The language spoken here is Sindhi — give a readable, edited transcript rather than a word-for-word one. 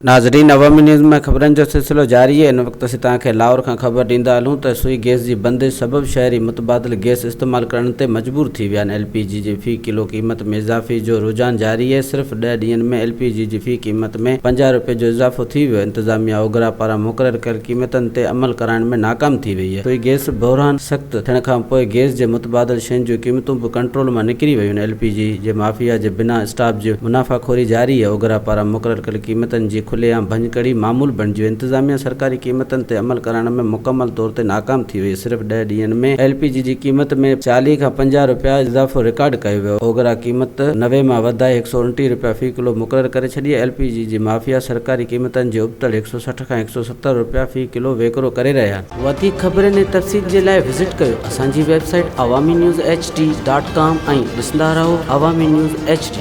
ناظرين عوامي نيوز ۾ خبرن جو سلسلو جاري آهي ان وقت اسين توهان کي لاهور کان خبر ڏيندا هلون ته سوئي گئس جي بندش سبب شهري متبادل گئس استعمال ڪرڻ تي مجبور ٿي ويا آهن ايل پي جي جي في ڪلو قيمت ۾ اضافي جو رجحان جاري آهي صرف ڏهه ڏينهن ۾ ايل پي جي جي في قيمت ۾ 50 رپين جو اضافو ٿي ويو انتظاميا اوگرا پاران مقرر ڪيل قيمتن تي عمل ڪرائڻ ۾ ناڪام ٿي وئي آهي سوئي گئس بحران سخت ٿيڻ کان پوء گئس جي متبادل شين جون قيمتون به ڪنٽرول مان نڪري ويون ايل پي جي جي مافيا جي بنا اسٽاپ جي منافع خوري جاري آهي اوگرا پاران مقرر ڪيل قيمتن جي کلي عام ڀڃڪڙي معمول بڻجي وئي انتظاميا سرڪاري قيمتن تي عمل ڪرائڻ ۾ مڪمل طور تي ناڪام ٿي وئي صرف ڏهه ڏينهن ۾ ايل پي جي جي قيمت ۾ 40 کان 50 رپيا اضافو رڪارڊ ڪيو ويو اوگرا قيمت 90 مان وڌائي 129 رپيا في ڪلو مقرر ڪري ڇڏي ايل پي جي جي مافيا سرڪاري قيمتن جي ابتڙ 160 کان 170 رپيا في ڪلو ويڪرو ڪري رهيا آهن. وڌيڪ خبرن ۽ تفصيل جي لاء وزٽ ڪيو اسان جي website Awami news H D dot com ۽ ڏسندا رهو عوامي نيوز ايڇ ڊي.